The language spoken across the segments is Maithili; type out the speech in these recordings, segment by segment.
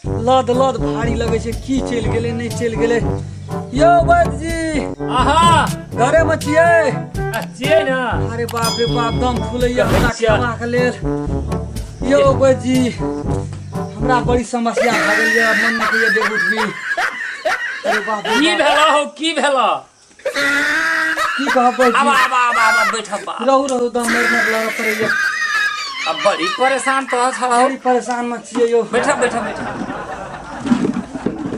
लद लद भारी लगै छै। की चलि गेलै, नहि चलि गेलै? यौ वैद्य जी। आहा। घरे मे छियै? आ, छियै ने। अरे बाप रे बाप, दम फूलैया हमरा कहै छियै। खेबाक लेल। यौ वैद्य जी, हमरा बड़ी समस्या भऽ गेल यऽ, मन नहि होइए डेग उठबी। अरे बाप रे की बाप। भेला हो, की भेला? की कहब वैद्य आब जी। आब आब आब, बैठ बा। रहू रहू, दम मारि मारि लड़ऽ पड़ैया। अब बड़ी परेशान तो छौ। बड़ी परेशान मे छियै यौ। बैठ बैठ बैठ।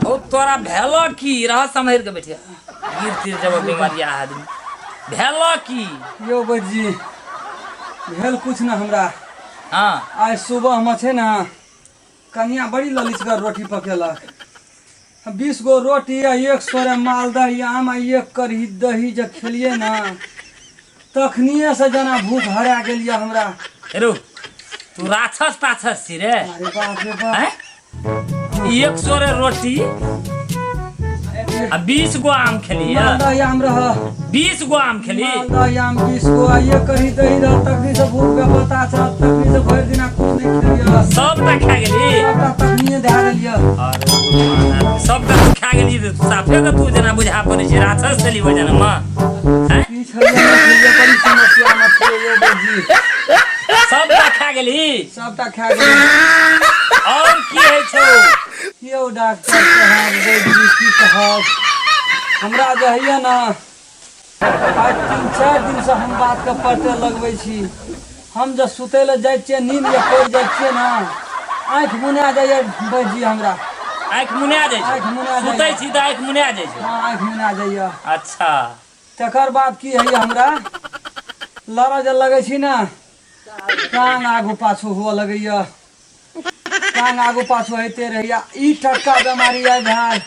ओ तोरा भेलो की? रह, सम्हरि के बैठे, गिर तिर जब बीमारिया आदमी। भेलो की? यौ वैद्य जी, भेल कुछ ना हमरा। आइ सुबह मे छै ने, कनिया बड़ी ललितगर रोटी पकेलक। 20 गो रोटी आ एक सोरे मालदह आम आ एक करही दही जे खेलियै ने, तखनिए से जेना भूख हरा गेल यऽ हमरा। हेरो, तू राक्षस ताक्षस छी रे? अरे बाप रे बाप। हैं? एक सोरे रोटी आ 20 गो आम खेली? मालदह आम रह। 20 गो आम खेली? मालदह आम 20 गो आ एक करही दही रह। तखनी से भूख बेपता छल, तखनी से भरि दिना कुछ नहि खेलियै। सबटा खा गेली? सबटा तखनिए दए देलियै। अरे, सबटा तू खा गेली रे, साफे के तू जेना बुझा पड़ै छै राक्षस छली ओहि जनम हैं? की छलियै, नहि छलियै, बड़ी समस्या मे छियै यौ वैद्य जी। सबटा खा गेली? सबटा खा गेलियै। और की होइ छौ? यौ डॉक्टर साहब, वैद्य जी, की कहब, हमरा जे होइए ने, आइ 3-4 दिनसँ हम बातके पटे लगबै छी। हम जे सुतै लए जाइ छियै, नींद जे पड़ि जाइ छियै ने, आँखि मुना जाइए वैद्य जी हमरा। आँखि मुना जाइ छै? आँखि मुना जाइए। सुतै छी तऽ आँखि मुना जाइ छै? हँ, आँखि मुना जाइए। तकर बाद की होइए, हमरा लड़ऽ जे लगै छी ने, टांग आगू पाछू हुअ लगैए। टांग आगू पाछू होइते रहैया। ई टटका बेमारी आइ भेल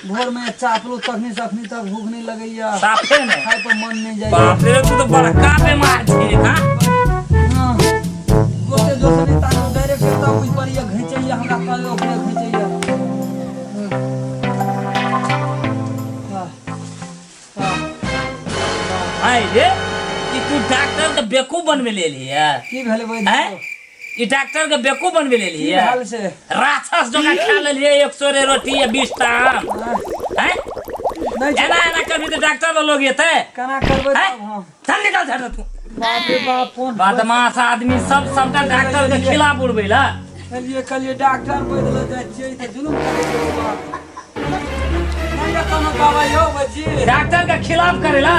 भोरमे चापलू, तखनी से अखनी तक भूख नहि लगैया। साफे ने खाय पर मन नहि जाइया। बाप रे, तू तऽ बड़का बेमार छी रे का। हाँ, गोटे जोर से नहि ताकू, डायरेक्ट एतऽ बुझि पड़ैया घिचैया हमरा, तले ओकरे घिचैया। हाँ, हाँ, हाँ। आइ रे, ई तू डॉक्टर के बेवकूफ बनबे लेली है? की भेलै वैद्य? हैं? ई डॉक्टर के बेवकूफ बनबे लेली की है? भेल से? राक्षस जकाँ खा लेलियै एक सौ रे रोटी या 20 टा आम। हाँ, हैं? नहि छै। एना एना करबी तऽ डॉक्टर लग लोग एतै? केना करबै हैं? तब हम? चल, निकल झट तू। बाप रे बाप, फोन। बदमाश आदमी सब, सबटा डॉक्टर के खिलाफ उड़बै ला। कहलिए कहलिए डॉक्टर बदल जाइ छियै तऽ जुलुम करै छै बाबा। नहि यऽ कोनो दवाइ यौ बच्ची? डॉक्टर के खिलाफ करेला।